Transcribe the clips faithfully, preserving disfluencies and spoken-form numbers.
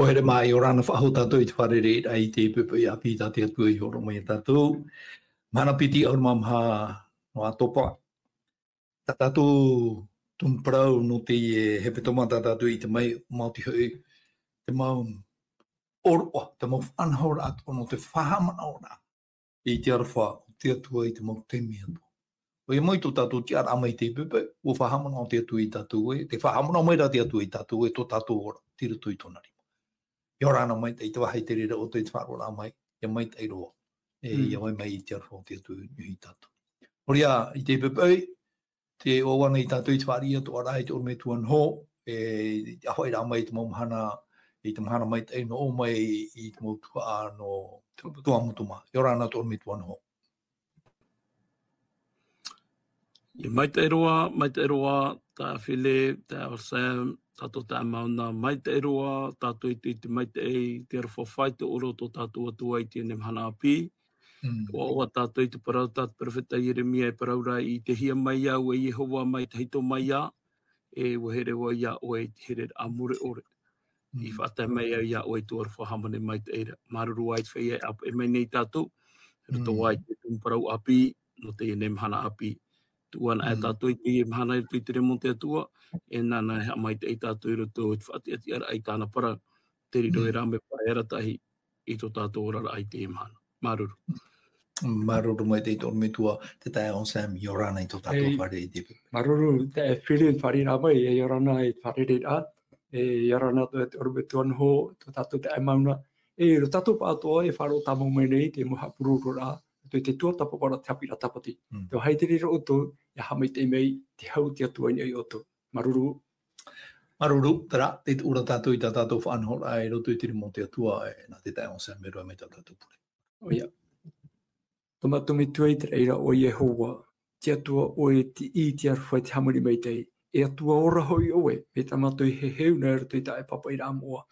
Haere mai, ʻia ora na faʻahou tātou i te fārereiraʻa i te poʻipoʻi ʻāpī tā te Atua i hōroʻa mai ia tātou. Mahana piti ʻahuru mā maha nō ʻOtopa. Tā tātou tumu parau nō teie hepetoma, tā tātou i ʻite mai, mau te hoʻi, te mau ʻōroʻa, te mau faʻanahoraʻa atoʻa nō te faʻahaʻamanaʻoraʻa i te aroha o te Atua i te mau taime atoʻa. ʻOia mau i tō tātou tiʻaraʻa mai i te poʻipoʻi, ʻua faʻahaʻamanaʻo te Atua ia tātou ē, tē faʻahaʻamanaʻo mai ra te Atua ia tātou ē, tō tātou ora, tei roto i tōna rima. ʻIa ora na maitaʻi, te vāhi te reira ʻoutou i te faʻaroʻoraʻa mai, ʻia maitaʻi roa. E, Mm. ʻia vai mai i te aroha o te Atua i niʻa ia tātou. Nō reira, i te poʻipoʻi, tē ʻoaʻoa nei tātou i te fāriʻi atoʻa ra i te ʻorometua Noho, e, i te ʻāfaʻiraʻa mai i te mau mahana, i te mahana maitaʻi nō ʻō mai i te mau tuhaʻa nō Tuamotu mā. ʻIa ora na tō ʻorometua Noho. ʻIa maitaʻi roa, maitaʻi roa, taeaʻe Philip, taeaʻe Sam, tātou taeaʻe Mauna, maitaʻi roa, tātou i te, i te maitaʻi, te aroha faʻaitoito o tō tātou Atua i teie nei mahana ʻāpī. Mm. ʻUa, ʻua tātou i te parau tā te perofeta Ieremia e parau ra, i te hia mai au e Iehova mai tahito mai ā, e ʻua here vau ia ʻoe i te hereraʻa mure ʻore. I Mm. faʻatae mai au ia ʻoe i tō aroha hāmani maitaʻi ra. Māuruuru ā i te feiā e ʻāpeʻe mai nei ia tātou, roto Mm. ā i te tumu parau ʻāpī, nō teie nei mahana ʻāpī. Tuʻu anaʻe Mm. tātou i teie mahana i roto i te rima o te Atua, e nāna e haʻamaitaʻi ia tātou i roto i te faʻatiʻatiʻaraʻa i tāna parau, te riro Mm. e rā mea pae arataʻi i tō tātou oraraʻa i teie mahana. Māuruuru. Māuruuru maitaʻi tō ʻorometua, te taeaʻe Sam, ʻia ora na i tō tātou Ei. fārereiraʻa i te poʻipoʻi. Māuruuru, taeaʻe Philip, fāriʻiraʻa mai, e ʻia ora na i te fārereiraʻa, e ʻia ora na tō, tō ʻorometua Noho, tō tātou taeaʻe Mauna, e, roto tātou pāʻatoʻa, e faʻaroʻo tāmau mai nei, te mau haʻapurororaʻa, tō te tuatāpaparaʻa te haʻapiʻiraʻa tāpati. Mm. Tē vai te reira ʻoutou, ʻia haʻamaitaʻi mai, te hau o te Atua i niʻa ia ʻoutou. Māuruuru. Māuruuru, terā, tē tuʻu ra tātou i tā tātou faʻanahoraʻa i roto i te rima o te Atua, e, nā te taeaʻe Sam e rave mai tā tātou pure. ʻOia. Tō mātou Metua i te raʻi ra ʻo Iehova, te Atua ʻoe i te, i te aroha i te hāmani maitaʻi. E Atua ora hoʻi ʻoe, mai tā mātou i heheu nei i roto i tā ʻoe pāpaʻiraʻa moʻa.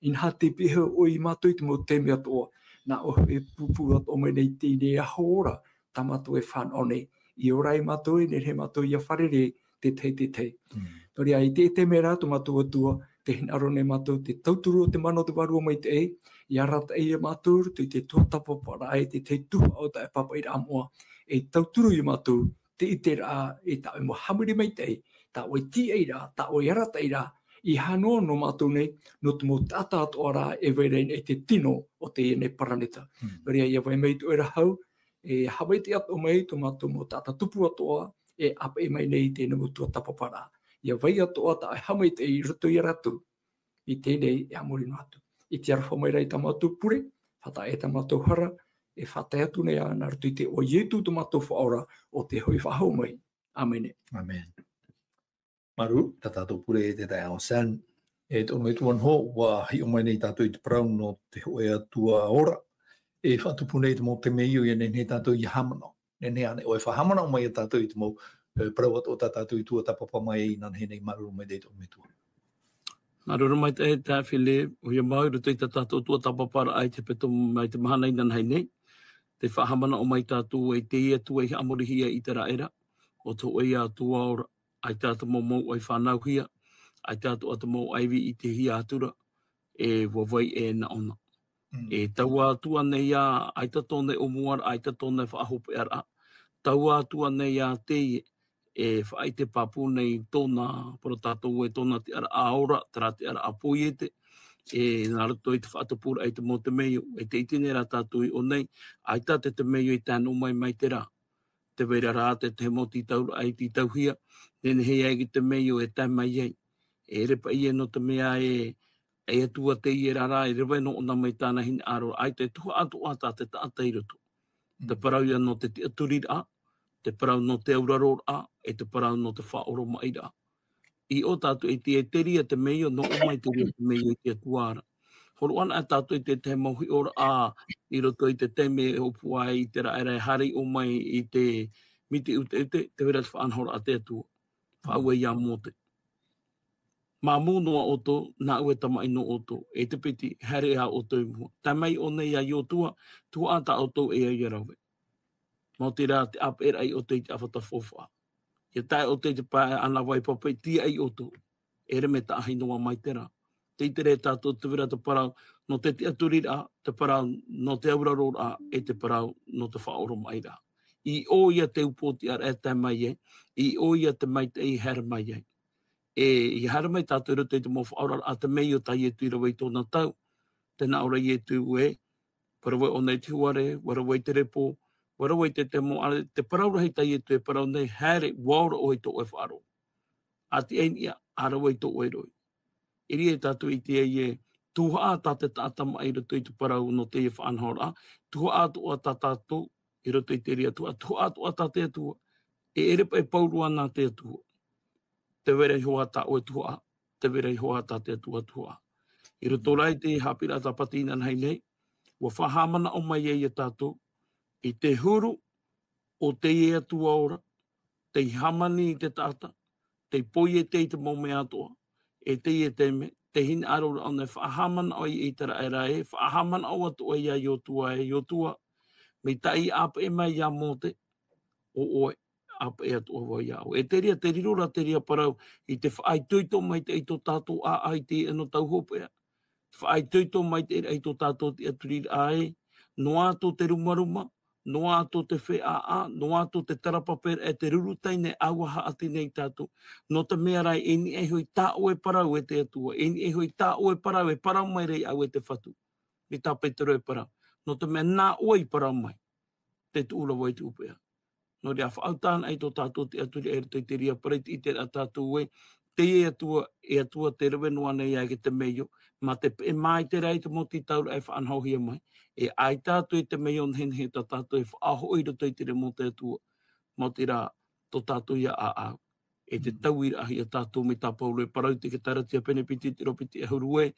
Inaha tei pihaʻi iho ʻoe ia mātou i te mau taime atoʻa, nā ʻoe e pūpū atoʻa mai nei i teie nei aho ora, tā mātou e fānaʻo nei. I ora ai mātou, e nehenehe mātou ʻia fārerei, te tahi, te tahi. Mm. Nō reira, i te, te mea rā, tō mātou Atua, tē hinaʻaro nei mātou, te tauturu o te mana o te Vārua Maitaʻi, ʻia arataʻi ia mātou, i te tuatāpaparaʻa, i te tahi tuhaʻa o tā ʻoe pāpaʻiraʻa moʻa, e tauturu ia mātou, te ʻiteraʻa, i tā ʻoe mau hāmani maitaʻi, tā ʻoe tīaʻiraʻa, tā ʻoe arataʻiraʻa, ʻeiaha noa nō mātou nei, nō te mau taʻata atoʻa rā, e vai ra i niʻa i te tino o teie nei paraneta. Mm. Nō reira, ʻia vai mai tō ʻoe ra hau, e haʻamaitaʻi atoʻa mai tō mātou mau taʻata tupu atoʻa, e ʻāpeʻe mai nei i teie mau tuatāpaparaʻa. ʻIa vai atoʻa tā ʻoe haʻamaitaʻi i roto ia rātou, i teie nei e a muri noa atu. I te aroha mai ra i tā mātou pure, faʻatae tā mātou hara, e faʻatae atu nei ā, nā roto i te iʻoa o Ietu tō mātou Faʻaora, ʻo tē hoʻi faʻahou mai. ʻĀmene. ʻĀmene. Māuruuru, tā tātou pure e te taeaʻe Sam. E tō ʻorometua Noho, ʻua hiʻo mai nei tātou i te parau nō te hōʻē Atua ora. E faʻatupu nei te mau temeio ʻia nehenehe tātou ʻia haʻamanaʻo. Nehenehe ānei ʻoe e faʻahaʻamanaʻo mai ia tātou i te mau, e, parau atoʻa tā tātou i tuatāpapa mai ai inanahi nei, māuruuru maitaʻi tō ʻorometua. Māuruuru maitaʻi, taeaʻe Philip, ʻoia mau i roto i tā tātou tuatāpaparaʻa i te hepetoma mai te mahana inanahi nei. Tē faʻahaʻamanaʻo mai tātou ē, teie Atua i haʻamorihia ia ʻĪteraʻera, ʻo te hōʻē Atua ora, ʻaita te mau mouʻa i fānauhia, ʻaita atoʻa te mau ʻaivi i ʻitehia atu ra, e ʻua vai ʻē nā ʻōna. Mm. E taua Atua nei ā, ʻaita tōna e ʻōmuaraʻa, ʻaita tōna e faʻahopeʻaraʻa. Taua Atua nei ā teie, e faʻaʻite pāpū nei tōna, parau tātou ē, tōna tiʻaraʻa ora, terā tiʻaraʻa poiete, e nā roto i te faʻatupuraʻa i te mau temeio, e tē ʻite nei ra tātou i ʻō nei, ʻaita te temeio i tae noa mai mai te rā. Tē vai ra rā te tahi mau tītauraʻa i tītauhia, nehenehe ai te temeio e tae mai ai. E ʻere paʻi ē nō te mea ē, e Atua teie ra rā, e rave noa ʻōna mai tāna hinaʻaro, ʻaita e tuhaʻa atoʻa tā te taʻata i roto. Te Mm. parau ia nō te tiʻaturiraʻa, te parau nō te auraroraʻa, e te parau nō te faʻaoromaʻiraʻa. I ʻō tātou i te, e te reira temeio, nō ʻō mai te reira temeio i te Atua ra. Hōroʻa anaʻe tātou i te tahi mau hiʻoraʻa i roto i te taime e ʻōpua ai ʻĪteraʻera e haere i ʻō mai i te miti ʻuteʻute, tē vai ra te faʻanahoraʻa a te Atua. Faʻaue ia Mōte. Māmū noa ʻoutou, nāʻu e tamaʻi nō ʻoutou, e te piti, haere ā ʻoutou i mua. Tae mai ʻō nei ia Iosua, tuhaʻa tā ʻoutou e au ʻia rave. Maoti rā te ʻāpeʻeraʻa ia ʻoutou i te ʻāfata faufaʻa. ʻIa tae ʻoutou i te pae ʻānāvai pāpaʻi, tiaʻi ʻoutou. E ʻere mea taʻahi noa mai te rā. Tē ʻite ra tātou te vera te parau, nō te tiʻaturiraʻa, te parau, nō te auraroraʻa, e te parau, nō te faʻaoromaʻiraʻa. I ʻō ia te upoʻotiʻaraʻa e tae mai ai, i ʻō ia te maitaʻi e haere mai ai. E, i haere mai tātou i roto i te mau faʻaoraraʻa, te mea ʻo tā Ietu i rave i tōna tau, tē nā ʻō ra Ietu ē, ʻua rave ʻōna i te huare, ʻua rave i te repo, ʻua rave i te, te mau, ʻāreʻa, te parau rahi tā Ietu e parau nei, haere, ʻua ora ʻoe i tō ʻoe faʻaroʻo. ʻA tiʻa i niʻa, ʻa rave i tō ʻoe roʻi. I reira tātou i ʻite ai ē, tuhaʻa tā te taʻata maʻi i roto i te parau nō teie faʻanahoraʻa, tuhaʻa atoʻa tā tātou i roto i te reira tuhaʻa, tuhaʻa atoʻa tā te Atua. E ʻere paʻi pauroa nā te Atua. Tē vai ra iho ā tā ʻoe tuhaʻa, tē vai ra iho ā tā te Atua tuhaʻa. I roto rā i te haʻapiʻiraʻa tāpati inanahi nei, ʻua faʻahaʻamanaʻo mai ai ia tātou, i te huru o teie Atua ora, tei hāmani i te taʻata, tei poiete i te mau mea atoʻa, e teie taime, tē hinaʻaro ra ʻōna e faʻahaʻamanaʻo i ʻĪteraʻera ē, faʻahaʻamanaʻo atoʻa ia Iotua ē, Iotua, mai tā ʻoe i ʻāpeʻe mai ia Mōte, ʻo ʻoe, ʻāpeʻe atoʻa vau ia ʻoe. E te reira, tē riro ra te reira parau, i te faʻaitoito maitaʻi i tō tātou ʻāʻau i teie ʻano tau hopeʻa. Faʻaitoito maitaʻi i tō tātou tiʻaturiraʻa ē, noa atu te rumaruma, noa atu te feʻaʻa, noa atu te tarapaperaʻa e te ruru taime ʻāua haʻati nei tātou. Nō te mea rā, e niʻa iho i tā ʻoe parau e te Atua, e niʻa iho i tā ʻoe parau, e parau mai ra iāʻu e te Fatu. Mai tā Petero e parau. Nō te mea nā ʻoe i parau mai. Tē tuʻu ra vau i te hopeʻa. Nō reira, faʻaʻau tāna i tō tātou tiʻaturiraʻa i roto i te reira parau, tē ʻite ra tātou ē, teie Atua, e Atua tē rave noa nei ia i te mea io, mā te peʻe māʻitiraʻa i te mau tītauraʻa e faʻanahohia mai, e ʻaita atu i te mea io nehenehe tā tātou e faʻahoʻi i roto i te remo o te Atua, maoti rā, tō tātou ia ʻāʻau. E te tauiraʻahia tātou mai tā Pauro e parau i te Karatia pene piti, te ʻīrava piti ʻahuru ē,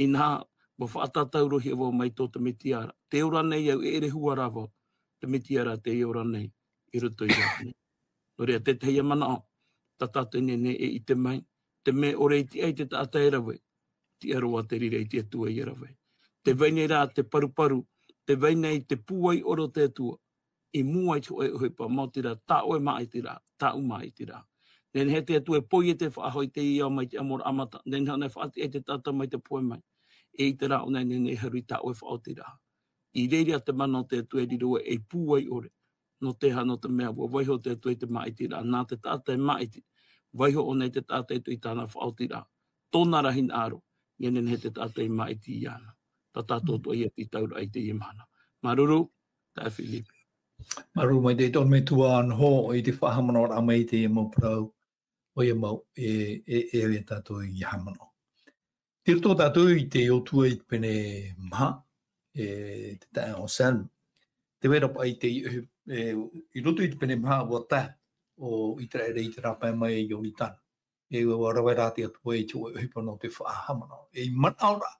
inaha, ʻua faʻatātaurohia vau mai tō te Mesia ra. Tē ora nei au, e ʻere hua rā vau, te Mesia ra tei ora nei, i roto iāʻu nei. Nō reira, tētahi manaʻo, tā tātou e nehenehe e ʻite mai, te mea ʻore i tiʻa i te taʻata e rave, tiʻa roa te reira i te Atua ia rave. Tē vai nei rā te paruparu, tē vai nei te pūai ʻore o te Atua, i mua i te hōʻē ʻohipa, maoti rā, tā ʻoe māʻitiraʻa, tāʻu māʻitiraʻa. Nehenehe te Atua e poiete faʻahou i teie ao mai te ʻamoraʻa mata, nehenehe ʻōna e faʻatiʻa i te taʻata mai te pohe mai. E ʻite rā ʻōna e nehenehe e haru i tā ʻoe faʻaotiraʻa. I reira te mana o te Atua e riro ē, ei pūai ʻore. Nō te aha? Nō te mea ʻua vaiiho te Atua i te māʻitiraʻa, nā te taʻata e māʻiti. Vaiiho ʻōna i te taʻata i roto i tāna faʻaotiraʻa. Tōna ra hinaʻaro, ʻia nehenehe te taʻata e māʻiti iāna. Tā tātou atoʻa ia tītauraʻa i teie mahana. Māuruuru, taeaʻe Philip. Māuruuru maitaʻi tō ʻoe metua noho i te faʻahaʻamanaʻoraʻa mai i teie mau parau, ʻoia mau, e, e, e au ia tātou i haʻamanaʻo. Tei roto tātou i te Iosua i te pene maha, e, te taeaʻe Anselme. Tē vai ra paʻi te, e, i roto i te pene maha ʻua tae ʻo ʻĪteraʻera i te rāpae mai i Ioritana. E ʻua rave rā te Atua i te hōʻē ʻohipa nō te faʻahaʻamanaʻo. E manaʻo rā,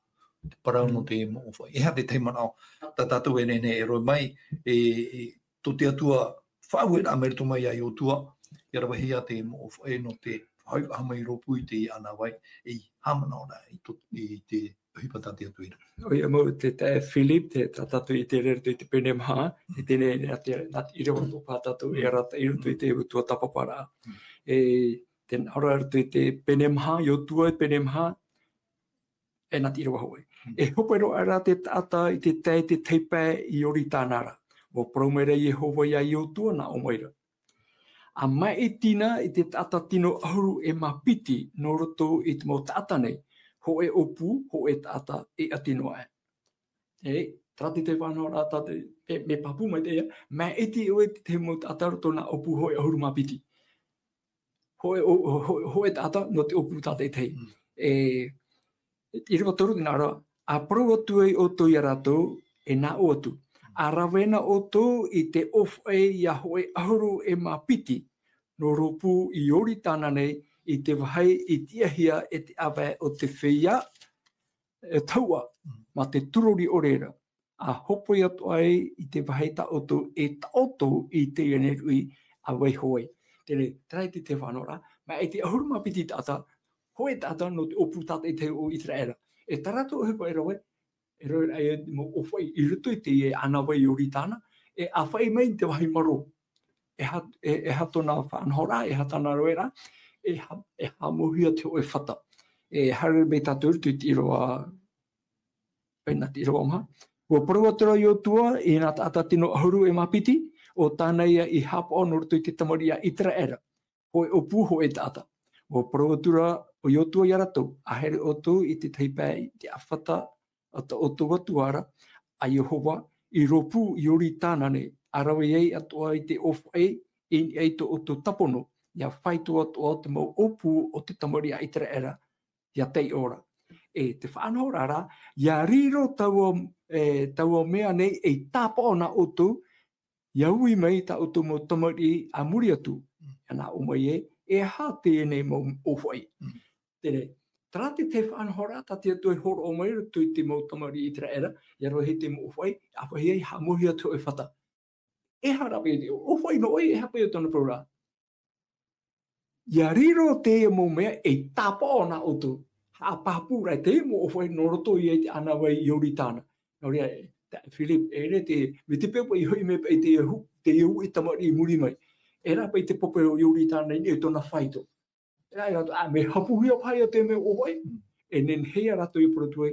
te parau nō te mau ʻōfaʻi. E aha te tahi manaʻo, tā tātou e nehenehe e rave mai, e, e, tō te Atua faʻaueraʻa mai roto mai iā Iosua, ʻia ravehia te mau ʻōfaʻi nō te faʻahoʻi faʻahou mai i rōpū i te ʻānāvai, ei haʻamanaʻo rā i tō, i te ʻohipa tā te Atua i rave. ʻOia mau te taeaʻe Philip, te, tā tātou i te reira i te pene maha, e teie nei, nā te, nā te ʻīrava atoʻa paha tātou e arataʻi i roto i te utuāfare tāpaparaʻa. E, tē nā ʻō ra i roto i te pene maha, Iosua pene maha, e nā te ʻīrava hōʻē. E hope roa rā te taʻata i te tae i te tahi pae i Ioritana ra. ʻUa parau mai ra Iehova iā Iosua, nā ʻō mai ra. ʻA māʻiti na i te taʻata tino ʻahuru e mā piti nō roto i te mau taʻata nei, hōʻē ʻōpū, hōʻē taʻata, e ʻati noa aʻe. E, terā te faʻanahoraʻa tā te, e, mea pāpū mai teie, māʻiti ʻoe i te mau taʻata roto nā ʻōpū hōʻē ʻahuru mā piti. Hōʻē, hō-, hō-, hōʻē taʻata nō te ʻōpū tātaʻitahi. E, ʻīrava toru tē nā ʻō ra, ʻa parau atu ai ʻoutou iā rātou, e nā ʻō atu. ʻA rave na ʻoutou i te ʻōfaʻi iā hōʻē ʻahuru e mā piti, nō rōpū i Ioritana nei, i te vāhi i tiʻahia e te ʻāvae o te feiā, e taua, mā te turori ʻore ra, ʻa hōpoi atu ai i te vāhi tā ʻoutou e taʻoto i teie nei ruʻi ʻa vaiiho ai. Teie, terā te faʻanahoraʻa, māʻiti ʻahuru mā piti taʻata, hōʻē taʻata nō te ʻōpū tātaʻitahi o ʻĪteraʻera. E tā rātou ʻohipa e rave, e rave ai mau ʻōfaʻi i roto i teie ʻānāvai i Ioritana, e ʻāfaʻi mai i te vāhi marō. E aha, e, e aha tōna faʻanahoraʻa, e aha tāna raveraʻa, e ha-, e haʻamauhia te hōʻē fata. e haere mai tātou i te ʻīrava, e nā te ʻīrava maha. Ua parau atu ra Iosua i nā taʻata tino ʻahuru e mā piti, ʻo tāna ia i haʻapaʻo nō roto i te tamariʻi a Iseraela, hōʻē ʻōpū, hōʻē taʻata. Ua parau atu ra ʻo Iosua ia rātou, ʻa haere ʻoutou i te tahi pae i te ʻāfata a tō ʻoutou Atua ra, ʻa Iehova, i rōpū Ioritana nei, ʻa rave ai atoʻa i te ʻōfaʻi, i niʻa i tō ʻoutou tapono, ʻia faito atoʻa te mau ʻōpū o te tamariʻi a Iseraela, ʻia taiʻo ra. E te faʻanahoraʻa ra, ʻia riro taua, e, taua mea nei ei tāpaʻo nā ʻoutou, ʻia ui mai tā ʻoutou mau tamariʻi a muri atu, ʻia nā ʻō mai ē, e aha teie nei mau ʻōfaʻi. Mm. Terā, terā te, te faʻanahoraʻa tā te Atua i hōroʻa mai i roto i te mau tamariʻi Iseraela, ʻia rave hia te mau ʻōfaʻi, ʻa faʻahia i haʻamauhia te hōʻē fata. E aha rā paʻi, ʻōfaʻi noa ʻoia, e aha paʻi tōna parauraʻa. ʻIa riro teie mau mea ei tāpaʻo nā ʻoutou. Haʻapāpū ra teie mau ʻōfaʻi nō roto ia i te ʻānāvai Ioritana. Nō reira, e, tā Philip, e ʻere te, mai te peu paʻi i hoʻi mai paʻi teie hu-, teie uʻi tamariʻi i muri mai. E rā paʻi te pape o Ioritana i niʻa i tōna faito. E rā, e rā, ʻa, mea hapuhia paʻi ia te mea ʻōfaʻi. E nehenehe ia rātou e parau atu ai,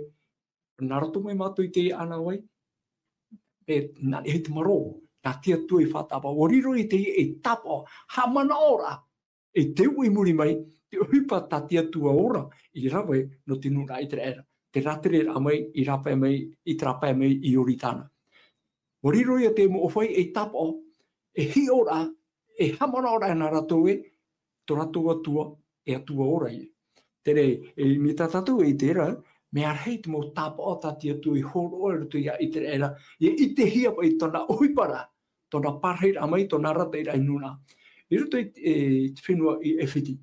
nā roto mai mātou i teie ʻānāvai, e nā, e te marō, nā te Atua i faʻatāpaʻo. Ua riro i teie ei tāpaʻo, haʻamanaʻoraʻa, i te uʻi i muri mai, te ʻohipa tā te Atua ora, i rave nō te nūnaʻa Iseraela. Te rātereraʻa mai, i rāpae mai, i te rāpae mai i Ioritana. Ua riro ia te mau ʻōfaʻi ei tāpaʻo, e hiʻoraʻa, e haʻamanaʻoraʻa nā rātou ē, tō rātou Atua, e Atua ora ia. Terā, e, mai tā tātou e ʻite ra, mea rahi te mau tāpaʻo tā te Atua i hōroʻa i roto ia Iseraela, ʻia ʻitehia paʻi tōna ʻohipa ra, tōna parahiraʻa mai, tōna arataʻiraʻa i nūnaʻa. I roto i, e, te fenua i ʻAifiti.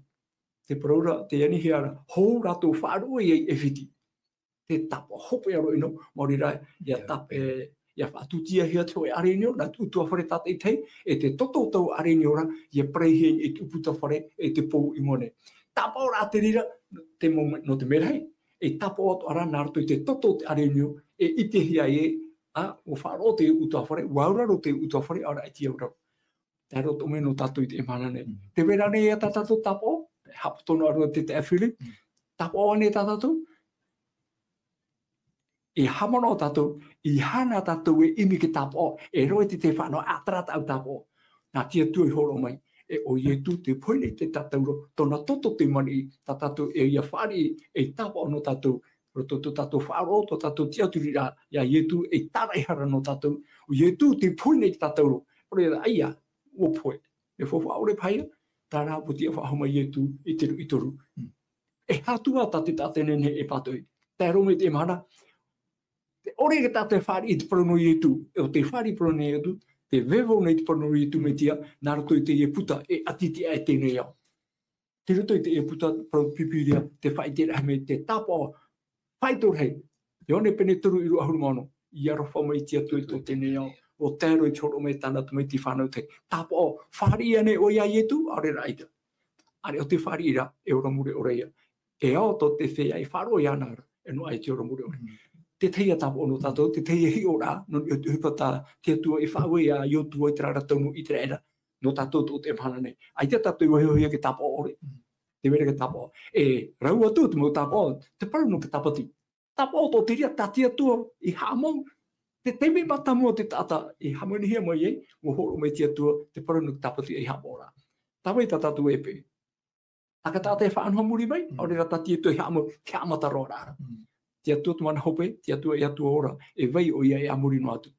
Te parau ra, tē anihia ra, hou rātou faʻaroʻo ia i ʻAifiti. Te tāpaʻo hopeʻa roa ʻino, maori rā, ʻia tāp-, e, ʻia faʻatūtiahia te hōʻē ʻārenio, nā te ʻutuāfare tātaʻitahi, e te toto o taua ʻārenio ra, ʻia parehia i te ʻūputa fare, e te pou i mua nei. Tāpaʻo rā te reira, te mau me-, nō te mea rahi, e tāpaʻo atoʻa ra nā roto i te toto o te ʻārenio, e ʻitehia ai, ā, ʻua faʻaroʻo te ʻutuāfare, ʻua auraro te ʻutuāfare, ʻaore rā ʻaita i auraro. Tae roa atoʻa mai nō tātou i teie mahana nei. Mm. Tē vai ra ānei ia tā tātou tāpaʻo, haʻapoto noa ra te taeaʻe Philip, Mm. tāpaʻo ānei tā tātou, e haʻamanaʻo tātou, e aha nā tātou e ʻimi i te tāpaʻo, e rave te, te faʻanaho ʻātara tāʻu tāpaʻo. Nā te Atua i hōroʻa mai, e ʻo Ietu tei pohe nei i te tātauro, tōna toto te maniʻi, tā tātou e ʻia fāriʻi, ei tāpaʻo nō tātou, roto tō tātou faʻaroʻo, tō tātou tiʻaturiraʻa, ia Ietu ei tāraʻehara nō tātou, ʻo Ietu tei pohe nei i te tātauro, ʻaore rā ʻaita, ʻua pohe. E faufaʻa ʻore paʻi ia, terā, ʻua tiʻa faʻahou mai Ietu i te ruʻi toru. Mm. E aha atu ā tā te taʻata e nehenehe e pātoʻi. Tae roa mai i teie mahana, tē ʻore e taʻata e fāriʻi i te parau nō Ietu, e ʻo tē fāriʻi i te parau nō Ietu, tē vevo nei i te parau nō Ietu Metia, nā roto i teie puta e ʻati atu ai i teie nei ao. Tei roto i teie puta parau Pīpīria, tē faʻaʻiteraʻa mai te tāpaʻo faito rahi. Ioane pene toru, ʻīrava ʻahuru mā ono, ʻia aroha mai te Atua i tō teie nei ao, ʻua tae roa i te hōroʻa mai tāna tamaiti fānau tahi. Tāpaʻo, fāriʻi ānei ʻoe ia Ietu, ʻaore rā ʻaita. ʻĀreʻa ʻo tē fāriʻi ra, e ora mure ʻore ia. E ao tō te feiā e faʻaroʻo iāna ra, e noaʻa i te ora mure ʻore. Mm. Te tahi ā tāpaʻo nō tātou, te tahi ā hiʻoraʻa, nō niʻa i te ʻohipa tā te Atua i faʻaue ia Iosua i terā ra tau nō ʻĪteraʻera, nō tātou i teie mahana nei. ʻAita tātou i vaiiho hia i te tāpaʻo ʻore. Mm. Tē vai ra te tāpaʻo. E rau atu te mau tāpaʻo, te parau nō te tāpati. Tāpaʻo tō te reira tā te Atua i haʻamau. Te taime mātāmua o te taʻata i hāmanihia mai ai, ʻua hōroʻa mai te Atua, te parau nō te tāpati ei haʻapaʻoraʻa. Tā vai tā tātou e pē. Taʻata e faʻanaho i muri mai, Mm. ʻaore rā tā te Atua i haʻamau, te haʻamata roa ra. Mm. Te Atua te mana hope, te Atua e Atua ora, e vai ʻoia e a muri noa atu.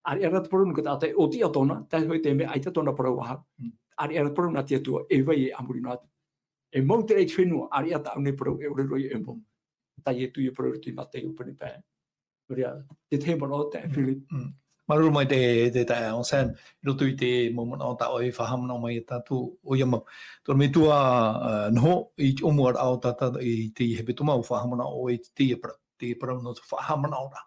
ʻĀreʻa rā te parau nō te taʻata e ʻōtiʻa tōna, tae hoi te mea ʻaita tōna parau aha. Mm. ʻĀreʻa rā te parau nā te Atua, e vai e a muri noa atu. E mau te reira i te fenua, ʻāreʻa tāʻu nei parau e ʻore roa ia e mau. Tā Ietu ia parau i roto i Mataio pene pae. Nō reira, te tahi manaʻo, taeaʻe Philip. Mm. Māuruuru maitaʻi te, te taeaʻe Sam, i roto i te mau manaʻo tā ʻoe i faʻahaʻamanaʻo mai ia tātou, ʻoia mau. Tō te metua, ā, noho, i te ʻōmuaraʻa o tā tātou i te hepetoma, ʻua faʻahaʻamanaʻo ʻoe i te, te parau, te parau nō te faʻahaʻamanaʻoraʻa.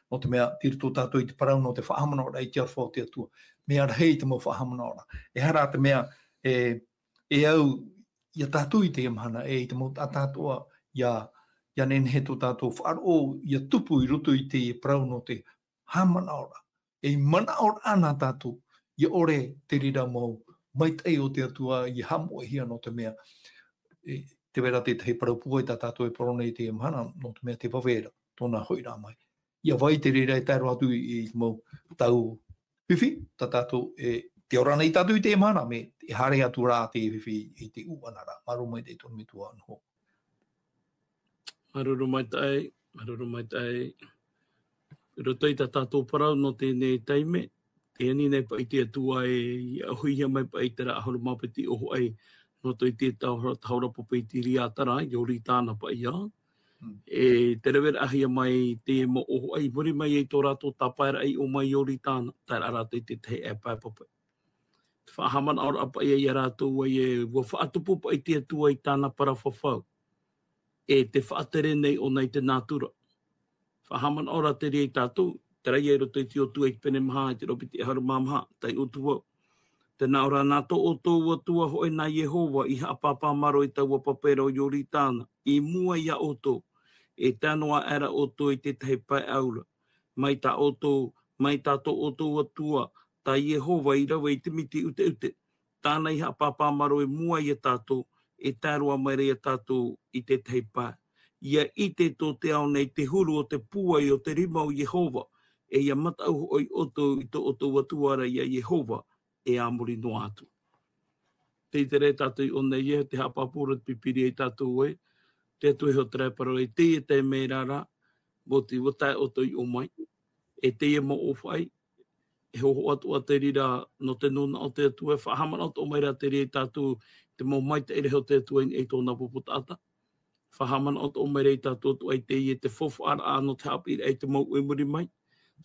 Nō te mea, tei roto tātou i te parau nō te faʻahaʻamanaʻoraʻa i te aroha o te Atua. Mea rahi te mau faʻahaʻamanaʻoraʻa. Ehara te mea, e, e au, ia tātou i teie mahana, e i te mau taʻata atoʻa, ia, ia nehenehe tō tātou faʻaroʻo, ia tupu i roto i te parau nō te haʻamanaʻoraʻa. E manaʻoraʻa nā tātou, ia ʻore te reira mau maitaʻi o te Atua, ia haʻamoʻehia nō te mea, e, te vai ra tētahi parau pūai tā tātou e parau nei i teie mahana, nō te mea te vave ra tōna hoʻiraʻa mai. ʻIa vai te reira e tae roa atu i, i te mau tau fifi, tā tātou e, tē ora nei tātou i teie mahana, mea e haere atu rā te fifi i te ʻūʻana ra. Māuruuru maitaʻi tō ʻoe metua Noho. Māuruuru maitaʻi, māuruuru maitaʻi. I roto i tā tātou parau nō teie taime, tē ani nei paʻi te Atua e, ʻia ʻohihia mai paʻi terā ʻahuru mā piti ʻōfaʻi, nō roto i te tahora, tahora pape i te reira terā, Ioritana paʻi ā. Mm. E te reveraʻahia mai te mau ʻōfaʻi, i muri mai i tō rātou tāpaeraʻa i ʻō mai i Ioritana, tae rā rātou i te tahi ʻāpae pape. Te faʻahaʻamanaʻoraʻa paʻi ia rātou ē, ʻua faʻatupu paʻi te Atua i tāna parau fafau. E te faʻatere nei ʻōna i te nātura. Faʻahaʻamanaʻo ra te reira ia tātou, terā ia i roto i te Iosua i te pene maha, i te ʻīrava piti ʻahuru mā maha, taiʻo atu vau. Tē nā ʻō ra, nā tō ʻoutou Atua hoʻi nā Iehova, i haʻapāpā maoro i taua pape ra o Ioritana, i mua ia ʻoutou, e tae noa aʻera ʻoutou i te tahi pae ʻaura. Mai tā ʻoutou, mai tā tō ʻoutou Atua, tā Iehova i rave i te miti ʻuteʻute, tāna i haʻapāpā maoro i mua ia tātou, e tae roa mai ra ia tātou i te tahi pae. ʻIa ʻite tō te ao nei te huru o te pūai o te rima o Iehova, e ʻia mataʻu hoʻi ʻoutou i tō ʻoutou Atua ra ia Iehova, e a muri noa atu. Tē ʻite ra tātou i ʻō nei ē, te haʻapāpū ra te Pīpīria ia tātou ē, te Atua e hōtara e parau ra i teie taime ra, ʻua oti, ʻua tae ʻoutou i ʻō mai, e teie mau ʻōfaʻi, e hōhoʻa atoʻa te reira nō te nūnaʻa o te Atua, e faʻahaʻamanaʻo atoʻa mai ra te reira ia tātou te mau maitaʻi rahi o te Atua i niʻa i tōna pupu taʻata. Faʻahaʻamanaʻo atoʻa mai ra ia tātou atoʻa i teie te faufaʻaraʻa nō te haʻapiʻiraʻa i te mau ʻoe i muri mai.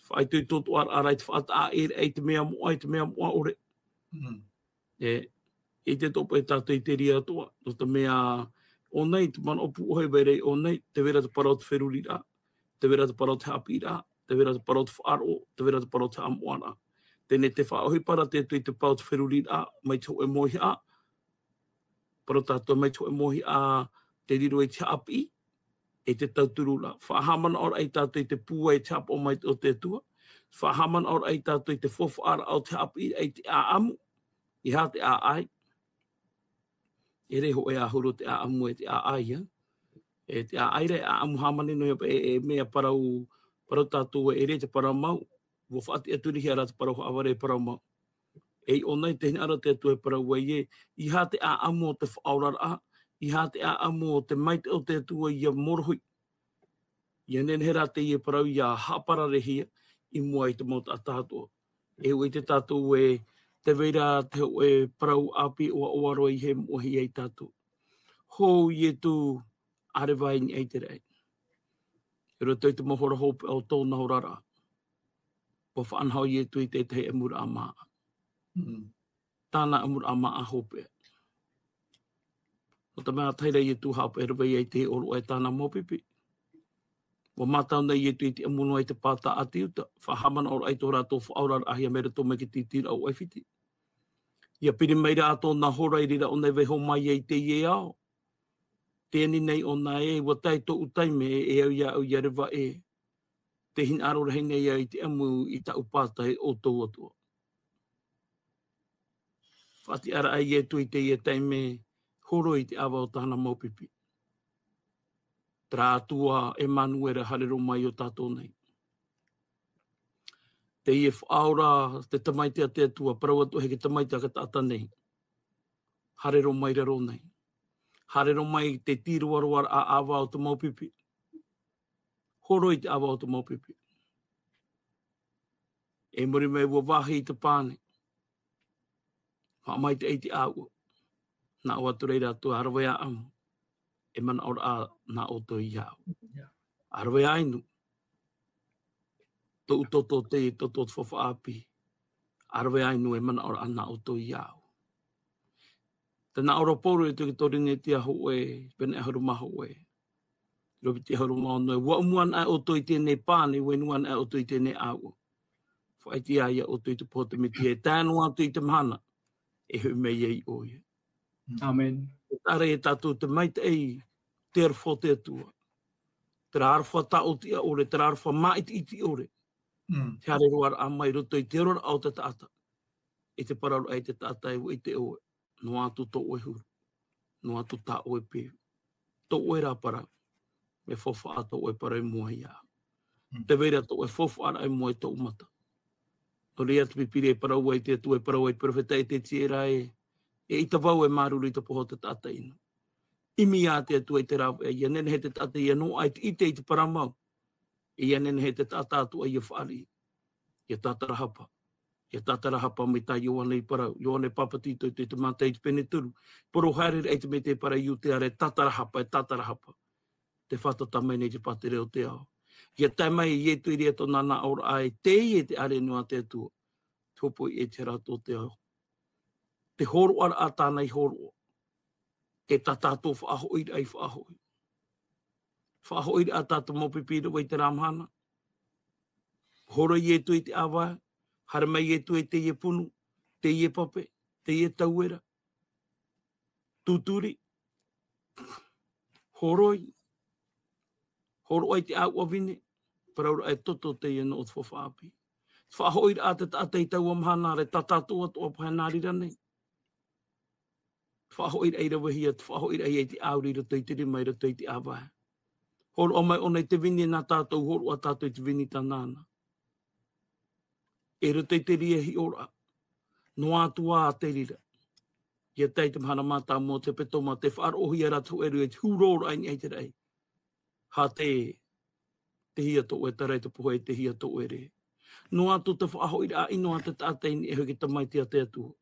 Faʻaitoitoraʻa ra i te faʻataʻa ʻē i te mea moʻa, i te mea moʻa ʻore. Mm. E, ʻite atoʻa paʻi tātou i te reira atoʻa, nō te mea ʻō nei, te manaʻo pūʻohi e vai ra i ʻō nei, tē vai ra te parau o te feruriraʻa, tē vai ra te parau o te haʻapiʻiraʻa, tē vai ra te parau o te faʻaroʻo, tē vai ra te parau o te haʻamoʻaraʻa. Teie nei te faʻaʻohipa ra te Atua i te parau o te feruriraʻa, mai te hōʻē mōhiʻa, parau tātou mai te hōʻē mōhiʻa, tē riro i te haʻapiʻi, e te tauturu ra. Faʻahaʻamanaʻoraʻa ia tātou i te pūai e te haʻapaʻo mai o te Atua. Faʻahaʻamanaʻoraʻa ia tātou i te faufaʻaraʻa o te haʻapiʻiraʻa i te ʻāʻamu, ʻeiaha te ʻāʻai. ʻEʻere hōʻē ā huru te ʻāʻamu e te ʻāʻai, ā. E te ʻāʻai ra, e ʻāʻamu hāmani noa ia paʻi, e, e mea parau, parau tātou ē, ʻeʻere te parau mau, ʻua faʻatiʻaturihia ra te parau haʻavare e parau mau. E i ʻō nei te hinaʻaro o te Atua e parau ai ē, ʻeiaha te ʻāʻamu o te faʻaoraraʻa, ʻeiaha te ʻāʻamu o te maitaʻi o te Atua ʻia mōrohi. ʻIa nehenehe rā teie parau ʻia haʻapararehia i mua i te mau taʻata atoʻa. E ʻua ʻite tātou ē, tē vai ra te hōʻē parau ʻāpī ʻoaʻoa roa i hē moʻehia ia tātou. Hou Ietu, ʻārevaʻa i niʻa i te raʻi. I roto i te mau hora hopeʻa o tōna oraraʻa, ʻua faʻanaho Ietu i te tahi ʻamuraʻa māʻa. Mm. Tāna ʻamuraʻa māʻa hopeʻa. Nō te mea ʻa tahi ra Ietu haʻapaʻo e rave ai i te ʻōroʻa e tāna mau pipi. ʻUa mātau nei Ietu i te ʻamu noa i te pātaʻa a te uta, faʻahaʻamanaʻoraʻa i tō rātou faʻaoraraʻahia mai roto mai i te tītīraʻa o ʻAifiti. ʻIa piri mai rā tōna hora i reira ʻōna i vaiiho mai ai i teie ao. Tē ani nei ʻōna ē, ʻua tae tōʻu taime, e au ia au ʻia reva ē. Tē hinaʻaro rahi nei au i te ʻamu i tāʻu pātaʻa e ʻoutou atoʻa. Faʻatiʻaraʻa Ietu i teie taime, horo i te ʻava o tāna mau pipi. Terā Atua ʻEmanuera haere roa mai iō tātou nei. Teie faʻaora, te Tamaiti a te Atua, parau atu ē, te Tamaiti a te taʻata nei. Haere roa mai i raro nei. Haere roa mai i te tīroaroaraʻa ʻava o te mau pipi. Horo i te ʻava o te mau pipi. E muri mai ʻua vāhi i te pane. Haʻamaitaʻi i te ʻāuʻa. Nā ʻō atu ra ia rātou, ʻa rave ā ʻamu, e manaʻo ra nā ʻoutou ia au. Ia. ʻA rave ā inu, tōʻu toto teie, toto o te faufaʻa ʻāpī. ʻA rave ā inu, e manaʻo ra nā ʻoutou ia au. Tē nā ʻō ra Pauro i te Korinetia hōʻē, pene ʻahuru mā hōʻē. ʻĪrava piti ʻahuru mā ono, ʻua ʻumu anaʻe ʻoutou i teie nei pane, ʻua inu anaʻe ʻoutou i teie nei ʻāuʻa. Faʻaʻite ia ʻoutou i te pō o te Metia, e tae noa atu i te mahana e hoʻi mai ai ʻoia. ʻĀmene. E taʻa ra ia tātou te maitaʻi, te aroha o te Atua. Terā aroha tāʻotiʻa ʻore, terā aroha māʻitiʻiti ʻore. Mm. Te haere roa ra mai roto i te oraraʻa o te taʻata. I te parauraʻa i te taʻata e ʻua ʻite ʻoe, noa atu tō ʻoe huru, noa atu tā ʻoe peu. tō ʻoe rā parau. Mea faufaʻa tō ʻoe parau i mua iāʻu. Tē vai ra tō ʻoe faufaʻa i mua i tōʻu mata. Nō reira te Pīpīria e parau ai te Atua, e parau ai te perofeta Ezetiera ē, eʻita vau e māuruuru i te pohe o te taʻata ʻino. ʻImi ā te Atua i te rāveʻa, ʻia nehenehe te taʻata ʻia noaʻa i te ʻite i te parau mau. ʻIa nehenehe te taʻata atoʻa ʻia fāriʻi. ʻIa tātarahapa. ʻIa tātarahapa mai tā Ioane i parau. Ioane Papetito i te, te Mataio pene toru. Poro haere ra i te mea tē parau i Iudea ra e tātarahapa, e tātarahapa. Tē fātata mai nei te pātere o te ao. ʻIa tae mai Ietu i reira tōna nāʻōraʻa ē, teie te ʻāreʻa nō te Atua. Te hōpoi ē te hara tō te ao. Te hōroʻaraʻa tāna i hōroʻa. E tā tātou faʻahoʻiraʻa i faʻahoʻi. Faʻahoʻiraʻa tātou mau pipi i te rā mahana. Hōroʻa Ietu i te ʻāvae, haere mai Ietu i teie punu, teie pape, teie tauera. Tūturi, hōroʻa, hōroʻa i te ʻāuʻa vine, parau ra e toto teie nō te faufaʻa ʻāpī. Faʻahoʻiraʻa te taʻata i taua mahana ra, tā tātou atoʻa paha nā reira nei. Faʻahoʻiraʻa i ravehia, faʻahoʻiraʻa i te ʻāuri i roto i te rima, i roto i te ʻāvae. Hōroʻa mai ʻōna i te vini nā tātou, hōroʻa tātou i te vini tāna ana. I roto i te reira hiʻoraʻa. Noa atu ā te reira. ʻIa tae i te mahana mātāmua o te hepetoma, tē faʻaroʻohia ra te hōʻē rua i te huru ora i niʻa i te raʻi. Hātē, tei hea tō ʻoe tarai te pohe, tei hea tō ʻoe rē. Noa atu te faʻahoʻiraʻa ʻino a te taʻata i niʻa iho i te Tamaiti a te Atua.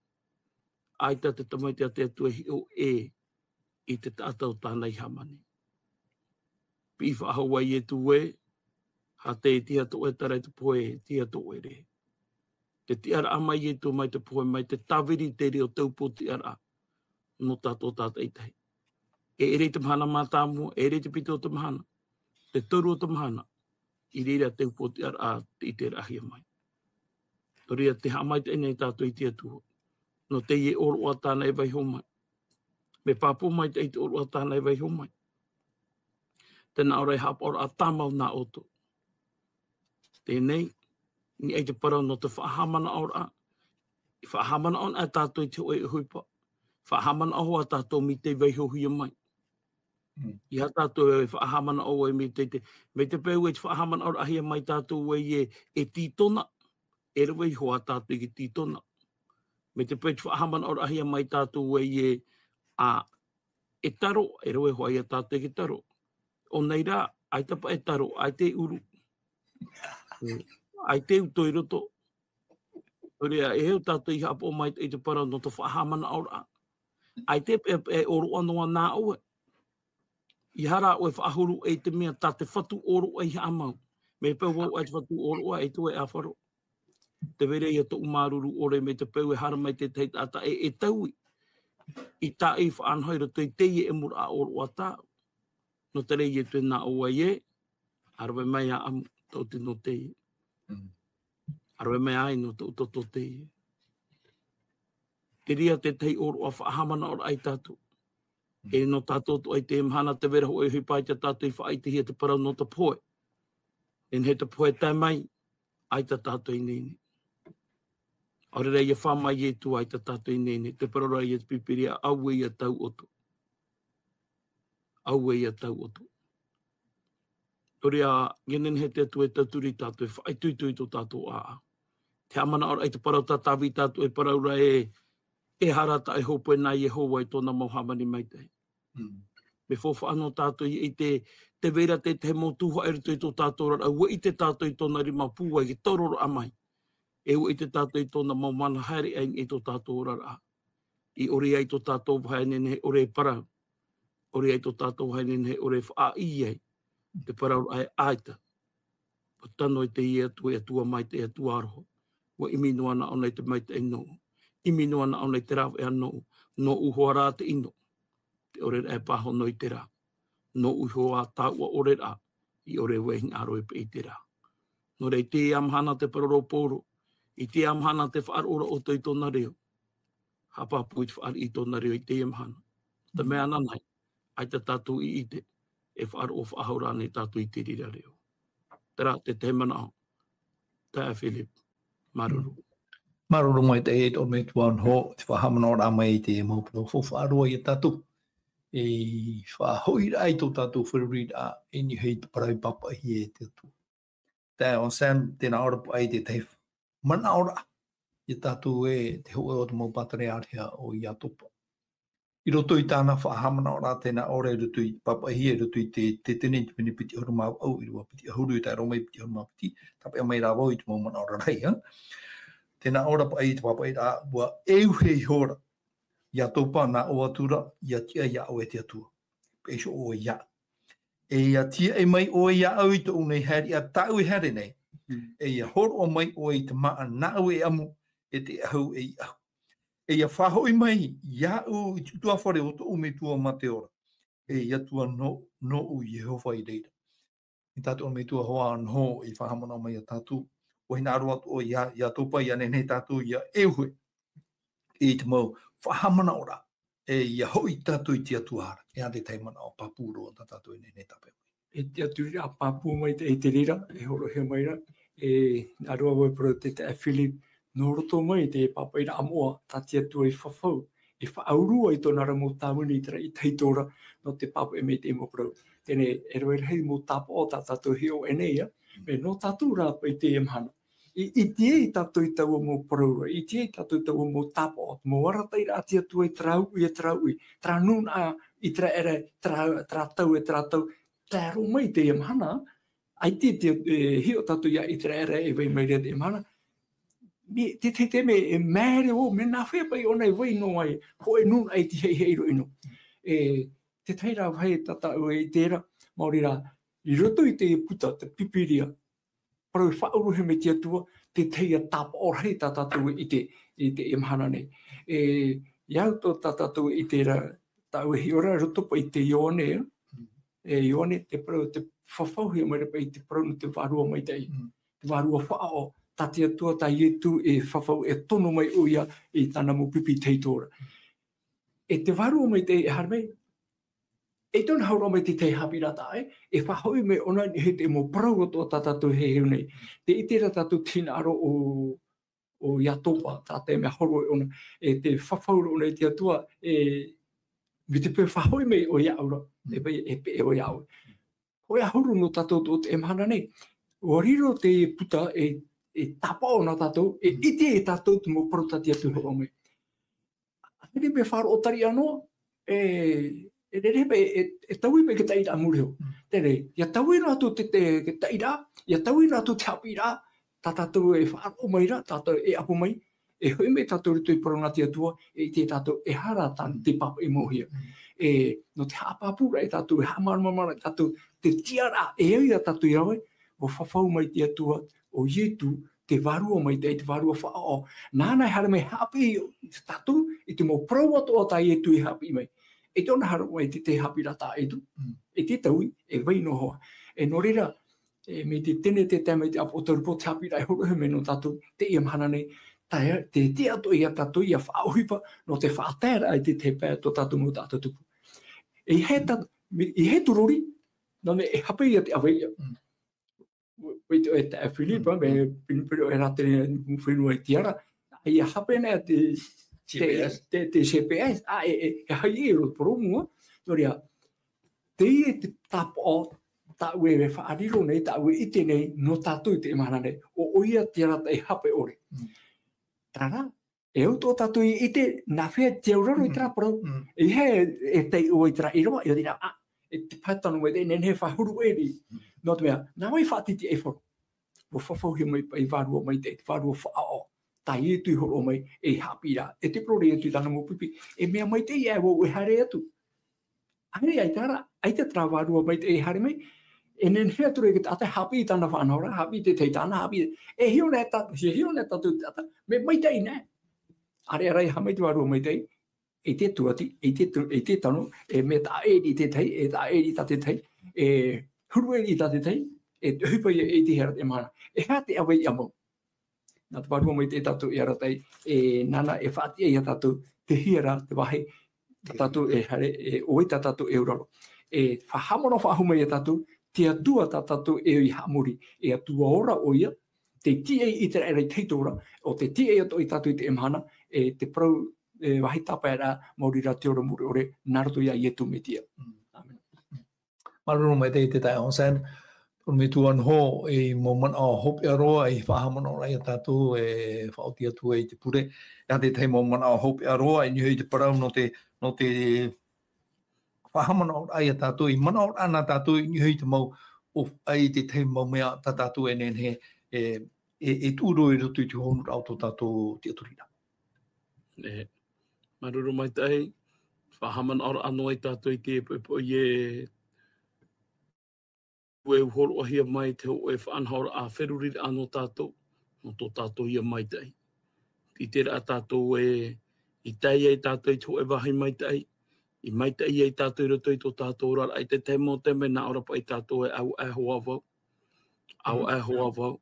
ʻAita te Tamaiti a te Atua e hiʻo ʻē i te taʻata o tāna i hāmani. Piʻi faʻahou ai Ietu ē, hātē, tei hea tō ʻoe tarai te pohe, tei hea tō ʻoe rē. Te tiʻaraʻa mai Ietu mai te pohe mai, te tāviri te reo, te upoʻo tiʻaraʻa. Nō tātou tātaʻitahi. E ʻere i te mahana mātāmua, e ʻere i te piti o te mahana, te toru o te mahana, i reira te upoʻo tiʻaraʻa tē ʻiteraʻahia mai. Nō reira tē haʻamaitaʻi nei tātou i te Atua. Nō teie ʻōroʻa tāna e vaiiho mai. Mea pāpū maitaʻi te ʻōroʻa tāna e vaiiho mai. Tē nā ʻō ra e haʻapaʻoraʻa tāmau nā ʻoutou. Teie nei, i niʻa i te parau nō te faʻahaʻamanaʻoraʻa. I faʻahaʻamanaʻo ana tātou i te hōʻē ʻohipa. Faʻahaʻamanaʻo hoʻi tātou mai te vaiihohia mai. Mm. ʻEiaha tātou e faʻahaʻamanaʻo ai mai te, te, mai te peu e te faʻahaʻamanaʻoraʻahia mai tātou ē, e, e tītona. E rave iho ā tātou i te tītona. Mai te peu e te faʻahaʻamanaʻoraʻahia mai tātou ē, e, a, e taro, e rave iho ā tātou i te taro. ʻO nei rā, ʻaita paʻi e taro, ʻaita e ʻuru. Mm. ʻAita e uto i roto. Nō reira, e au tātou i haʻapaʻo mai i te parau nō te faʻahaʻamanaʻoraʻa. ʻAita e, e, e ʻōroʻa noa nā ʻoe. ʻEiaha rā ʻoe e faʻahuru i te mea tā te Fatu ʻōroʻa i haʻamau. Mai te peu ʻoe te Fatu ʻōroʻa, e toe ʻāfaro. Tē vai ra ïa tōʻu māuruuru ʻore mai te peu e haere mai te tahi taʻata e, e taui. I tāʻu faʻanaho i roto i teie ʻemuraʻa ʻōroʻa tāʻu. Nō te reira ïa tē nā ʻō ai ē, ʻa rave mai ā ʻamu, tōʻu tino teie. Mm. ʻA rave mai ā ʻino, tōʻu toto teie. Te reira te tahi ʻōroʻa faʻahaʻamanaʻoraʻa ia tātou. Mm. E nō tātou atoʻa i teie mahana tē vai ra hōʻē ʻohipa ʻaita tātou i faʻaʻitehia te parau nō te pohe. E nehenehe te pohe e tae mai, ʻaita tātou i ineine. ʻAore rā ʻia fā mai Ietu, ʻaita tātou i ineine. Tē parau ra ïa te Pīpīria, auē ʻia tauʻoto. Auē ʻia tauʻoto. Nō reira, ʻia nehenehe te Atua e tauturu ia tātou, e faʻaitoito i tō tātou ʻāʻau. Te haʻamanaʻo ra i te parau tā Tāvita atoʻa e parau ra ē, e aha rā tāʻu e hōpoi nā Iehova i tōna mau hāmani maitaʻi. Mm. Mea faufaʻa nō tātou ʻia ʻite, tē vai ra te, te mau tuhaʻa i roto i tō tātou oraraʻa, ʻua ʻite tātou i tōna rima pūai, i te tauroraʻa mai. E ʻua ʻite tātou i tōna mau mana haere aʻe i tō tātou oraraʻa. I ʻore ai tō tātou vāhi e nehenehe ʻore e parau. ʻOre ai tō tātou vāhi e nehenehe ʻore e faʻaʻī ai. Te parau ra ē ʻaita. ʻUa tano i teie Atua, e Atua maitaʻi, e Atua aroha. ʻUa ʻimi noa na ʻōna i te maitaʻi nōʻu. ʻImi noa na ʻōna i te rāveʻa nōʻu. Nōʻu hoʻi rā te ʻino. Te ʻore ra e pāhono i te rā. Nōʻu hoʻi ā tāʻu oraraʻa. I ʻore vau e hinaʻaro e peʻe i te rā. Nō reira, i teie mahana tē parau ra ʻo Paulo. I teie mahana tē faʻaroʻo ra ʻoutou i tōna reo. Haʻapāpū i te fāriʻi i tōna reo i teie mahana. Te mea ānānahi, ʻaita tātou i ʻite, e faʻaroʻo faʻahou ra ānei tātou i te reira reo. Terā te tahi manaʻo, taeaʻe Philip, māuruuru. Māuruuru maitaʻi e tō ʻoe metua Noho, te faʻahaʻamanaʻoraʻa mai i te mau parau faufaʻa roa ia tātou. e faʻahoʻiraʻa i tō tātou feruriraʻa, e niʻa i te parau i pāpaʻihia e te Atua. Taeaʻe Sam, tē nā ʻō ra paʻi te tahi manaʻoraʻa ia tātou ē, te hōʻē o te mau pātereareha o Iatopa. I roto i tāna faʻahaʻamanaʻoraʻa tē nā ʻō ra i roto i pāpaʻihia, i roto i te, te Tēneti pene piti ʻahuru mā vaʻu, ʻīrava piti ʻahuru, e tae roa mai piti ʻahuru mā piti, tāpeʻa mai rā vau i te mau manaʻo rarahi, ā. Tē nā ʻō ra paʻi i te pāpaʻiraʻa, ʻua ʻeuhe ihora Iatopa nā ʻō atu ra, ʻia tiʻa iā ʻoe te Atua. Paʻi iho ʻoe iāʻu. E ʻia tiaʻi mai ʻoe iāʻu i tōʻu nei haereʻa tāʻu e haere nei. Mm. E ʻia hōroʻa mai ʻoe i te māʻa nāʻu e ʻamu, e te ʻahu ei ʻahu. E ʻia faʻahoʻi mai iāʻu i te ʻutuāfare o tōʻu metua mā te ora. E ʻia Atua nō, nōʻu Iehova i reira. I tā tōʻu metua hoa noho i faʻahaʻamanaʻo mai iā tātou. ʻUa hinaʻaro atu ʻoe iā, Iatopa ʻia nehenehe tātou ʻia ʻeuhe i te mau faʻahaʻamanaʻoraʻa. E ʻia hoʻi tātou i te Atua ra. E aha te tahi manaʻo pāpū roa tā tātou e nehenehe tāpeʻa mai? E te Atua ra pāpū mai te, i te reira, e hōroʻahia mai ra, e, hinaʻaro vau e parau te taeaʻe Philip, nō roto mai te pāpaʻiraʻa moʻa, tā te Atua i fafau, i faʻaurua i tōna ra mau tāvini i te ra i tahi tora, nō te pāpaʻi mai te mau parau. Teie, e rave rahi mau tāpaʻo tā tātou e hiʻo e nei, ā, mea nō tātou rā paʻi teie mahana. I, i ʻite ai tātou i taua mau parau ra, i ʻite ai tātou i taua mau tāpaʻo, mau arataʻiraʻa a te Atua i terā uʻi, i terā uʻi, terā nūnaʻa, i terā ʻēraʻa, terā, terā tau, e terā tau, tae roa mai teie mahana, ʻaita e, e hiʻo tātou iā ʻĪteraʻera e vai mai ra teie mahana, mea, te, te, te mea, e māere vau, mea nā hea paʻi ʻōna e vai noa ai, hōʻē nūnaʻa i te haʻihaʻi roa ʻino. E, te tahi rā vāhi tā tāʻu e ʻite ra, maori rā, i roto i te puta, te Pīpīria, parau e faʻaʻuruhia mai te Atua, te tahi tāpaʻo rahi tā tātou e ʻite, i teie mahana nei. E, i au tō tā tātou e ʻite ra, tāʻu e hiʻo ra, roto paʻi i te Ioane, e, Ioane, te parau, te fafauhia mai ra paʻi te parau nō te Vārua Maitaʻi. Mm. Te Vārua Faʻaʻo, tā te Atua, tā Ietu e fafau, e tono mai ʻoia i tāna mau pipi i te tora. E te Vārua Maitaʻi e haere mai, e tōna hau roa mai te tahi haʻapiʻiraʻa taʻa ʻē, e faʻahoʻi mai ʻōna i niʻa i te mau parau atoʻa tā tātou e heheu nei. Tē ʻite ra tātou te hinaʻaro o, o Iatopa, tā te mea horo ʻōna, e te fafau roa ʻōna i te Atua, e, mai te peu e faʻahoʻi mai ʻoe iāʻu ra, e vai, e peʻe ʻoe iāʻu. Hōʻē ʻahuru nō tātou tō teie mahana nei, ʻua riro te puta e, e tāpaʻo nā tātou, e ʻite e tātou te mau parau tā te Atua e hōroʻa mai. Haere mai e faʻaroʻo tariʻa noa, e, e rere paʻi, e, e taui paʻi te taʻiraʻa muri iho. Mm. Terā, ʻia taui noa atu te, te, te taʻiraʻa, ʻia taui noa atu te haʻapiʻiraʻa, tā tātou e faʻaroʻo mai ra, tātou e ʻapo mai, e hoʻi mai tātou i roto i te parau nā te Atua, e ʻite tātou e aha rā tā te pāpaʻi mau hia. Mm. E, nō te haʻapāpūraʻa ia tātou, e haʻamāramaramaraʻa ia tātou, te tiʻaraʻa, e au ia tātou i rave, ʻua fafau mai te Atua, ʻo Ietu, te Vārua Maitaʻi, te Vārua Faʻaʻo. Nāna e haere mai e haʻapiʻi ia tātou i te mau parau atoʻa tā Ietu i haʻapiʻi mai. E tōna haere mai te, te haʻapiʻiraʻa tā Ietu, mm, e te taui, e vai noa hoʻi. E nō reira, e, mai te Tēneti e tae mai te ʻĀpōtarupo, te haʻapiʻiraʻa e hōroʻahia mai nō tātou, teie mahana nei, tae, te, te tiʻa atoʻa ia tātou, ʻia faʻaʻohipa, nō te faʻataeraʻa i te, te pae tō tātou mau taʻata tupu. E he ta-, i he turori, nō te mea e hape ia te ʻaveiʻa. Mm. ʻUa ʻite ʻoe e taeaʻe Philip, mm, mea pinepine ʻoe e rātere fenua i te ara, ʻia hape nei te, te, C P S. Te, te C P S, ā, e, e, e haere i roto i te porōmu, ā. Nō reira, teie te tāpaʻo, tāʻu e faʻariro nei, tāʻu e ʻite nei, nō tātou i teie mahana nei, ʻo, ʻoia te arataʻi hape ʻore. Mm. Terā rā, e au tō tātou i ʻite, nā hea te auraro i terā parau. Mm. E hē, e taiʻo i terā ʻīrava, ʻia ʻite ra, ā, e te pae tano mai te, nehenehe e faʻahuru ʻē nei. Mm. Nō te mea, nā vai faʻatitiʻaifaro. ʻUa fafauhia mai paʻi Vārua Maitaʻi, te Vārua Faʻaʻo. Tā Ietu i hōroʻa mai, e haʻapiʻi ra. E te parau ra Ietu i tāna mau pipi. E mea maitaʻi ē, vau e haere atu. Haere, ʻaita rā, ʻaita terā Vārua Maitaʻi e haere mai, e nehenehe atu ra te taʻata e haʻapiʻi i tāna faʻanahoraʻa, haʻapiʻi i te tahi tāna, haʻapiʻi, e hiʻo nei tā, e hiʻo nei tātou te taʻata, mea maitaʻi nei. ʻĀreʻa rā e haere mai te Vārua Maitaʻi, ʻeita e tūʻati, ʻeita e tū-, ʻeita e tano, e mea taʻa ʻē i te tahi, e taʻa ʻē i tā te tahi, e huru ʻē i tā te tahi, e ʻohipa ia i te hea ra teie mahana. E aha te ʻaveiʻa mau? Nā te Vārua Maitaʻi tātou e arataʻi, e nāna e faʻatiʻa ia tātou, te hea rā te vāhi, tā tātou e haere, e ʻo vai tā tātou e auraro. E faʻahaʻamanaʻo faʻahou mai ia tātou, te Atua tā tātou e ʻoi haʻamori, e Atua ora ʻoia, tei tiʻa i te raʻi i te hau ora, ʻo tei tiʻa atoʻa ia tātou i teie mahana, e te parau e vāhi tāpaeraʻa, maori rā te ora mure ʻore, nā roto iā Ietu Metia. Amen. Māuruuru maitaʻi i te taeaʻe Hansen. Tō te metua noho, e mau manaʻo hopeʻa roa, i faʻahaʻamanaʻo ai iā tātou, e faʻaoti atu ai i te pure. E aha te tahi mau manaʻo hopeʻa roa, i niʻa i te parau nō te, nō te faʻahaʻamanaʻo ai iā tātou, i manaʻo ana tātou, i niʻa i te mau, ʻo, ʻaita te tahi mau mea tā tātou e nehenehe, e, e, e tuʻu roa i roto i te hōnuʻaraʻa o tō tātou tiʻaturiraʻa. E, māuruuru maitaʻi, faʻahaʻamanaʻoraʻa noa iā tātou i te poʻipoʻi e, e hōroʻahia mai te hōʻē faʻanahoraʻa feruriraʻa nō tātou, nō tō tātou ia maitaʻi. ʻIte ra tātou e, i tae ai tātou i te hōʻē vāhi maitaʻi, i maitaʻi ai tātou i roto i tō tātou oraraʻa, i te tahi mau taime nā ʻō ra paʻi tātou e ʻauaʻe hoʻi vau, ʻauaʻe hoʻi vau,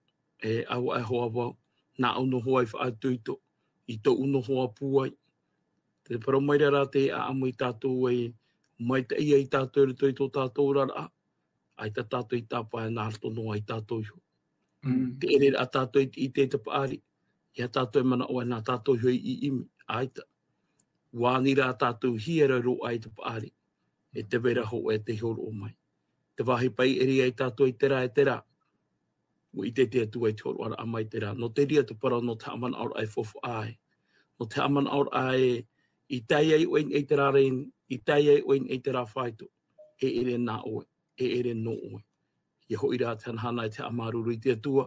e ʻauaʻe hoʻi vau, nāʻu noa hoʻi i faʻaitoito, i tōʻu noa hoʻi pūai. Te parau mai ra rā te ʻāʻamu iā tātou e maitaʻi ai tātou i roto i tō tātou oraraʻa, ʻaita tātou i tāpae nā roto noa iā tātou iho. Mm. Te ʻere ra tātou i te, i te, te paʻari, ʻeiaha tātou e manaʻo e nā tātou iho i ʻimi, ʻaita. ʻUa ani rā tātou hiero roa i te paʻari, e tē vai ra hōʻē tei hōroʻa mai. Te vāhi paʻi e ʻere ai tātou i terā, e terā. ʻUa ʻite te Atua i te hōroʻaraʻa mai terā. Nō te reira te parau nō te haʻamanaʻoraʻa e faufaʻa ai. Nō te haʻamanaʻoraʻa e, i tae ai ʻoe i terā reni, i tae ai ʻoe i terā faito. E ʻere nā ʻoe, e ʻere nō ʻoe. ʻIa hoʻi rā te hanahana e te haʻamāuruuru i te Atua,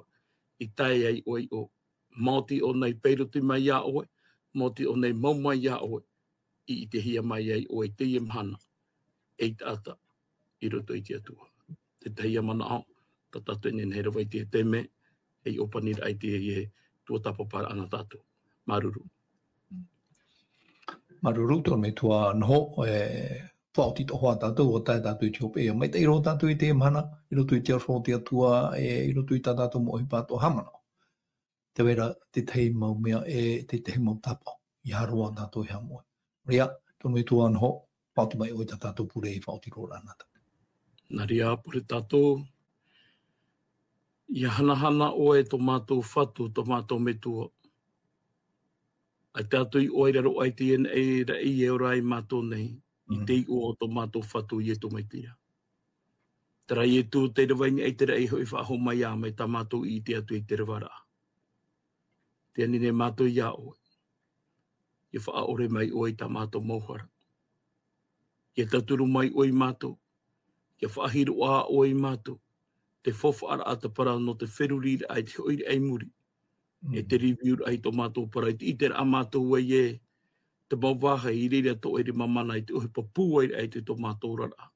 i tae ai ʻoe iho. Maoti ʻōna i pairoti mai iā ʻoe, maoti ʻōna i mau mai iā ʻoe, i ʻitehia mai ai ʻoe i teie mahana, ei taʻata, i roto i te Atua. Te tahi ia manaʻo, tā tātou e nehenehe e rave i teie taime, ei ʻōpaniraʻa i teie tuatāpaparaʻa nā tātou. Māuruuru. Māuruuru, tō te metua noho, e, faʻaoti atoʻa tātou, ʻua tae tātou i te hopeʻa, maitaʻi roa tātou i teie mahana, i roto i te aroha o te Atua, e, i roto i tā tātou mau ʻohipa atoʻa haʻamanaʻo. Tē vai ra te tahi mau mea, e, te tahi mau tāpaʻo, ʻeiaha roa tātou e haʻamoʻe. Nō reira, tō te metua noho, faʻaoti mai ʻoe i tā tātou pure i faʻaoti roa ra nā tātou. Nā reira, pure tātou, ʻia hanahana ʻoe tō mātou Fatu, tō mātou Metua. ʻAita tātou i ʻō i raro aʻe i teie nei raʻi e ora ai mātou nei, i te iʻoa o tō mātou Fatu Ietu Metia. Terā Ietu, tei rave i niʻa i te raʻi hoʻi faʻahou mai ā, mai tā mātou i ʻite atu i te revaraʻa. Tē ani nei mātou iā ʻoe. ʻIa faʻaʻore mai ʻoe i tā mātou mau hara. ʻIa tauturu mai ʻoe iā mātou. ʻIa faʻahiroʻa ʻoe iā mātou. Te faufaʻaraʻa, te parau nō te feruriraʻa i te hoʻiraʻa i muri. E te review raʻa i tō mātou parau, i te ʻiteraʻa mātou ē, te mau vāhi i reira tō ʻoe rima mana i te ʻohipa pūairaʻa i tō mātou oraraʻa.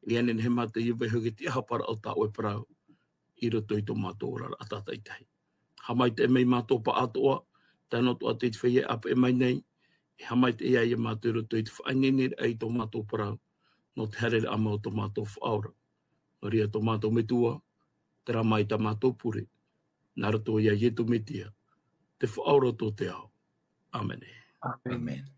ʻIa nehenehe mātou ʻia vaiiho i te aha parau tā ʻoe parau i roto i tō mātou oraraʻa tātaʻitahi. Haʻamaitaʻi mai mātou pāʻatoʻa, tae noa atoʻa i te feiā e ʻāpeʻe mai nei, e haʻamaitaʻi ai iā mātou i roto i te faʻaineineraʻa i tō mātou parau, nō te haereraʻa mai o tō mātou Faʻaora. Nō reira tō mātou Metua, terā mai tā mātou pure, nā roto iā Ietu Metia, te Faʻaora o tō te ao. ʻĀmene. ʻĀmene.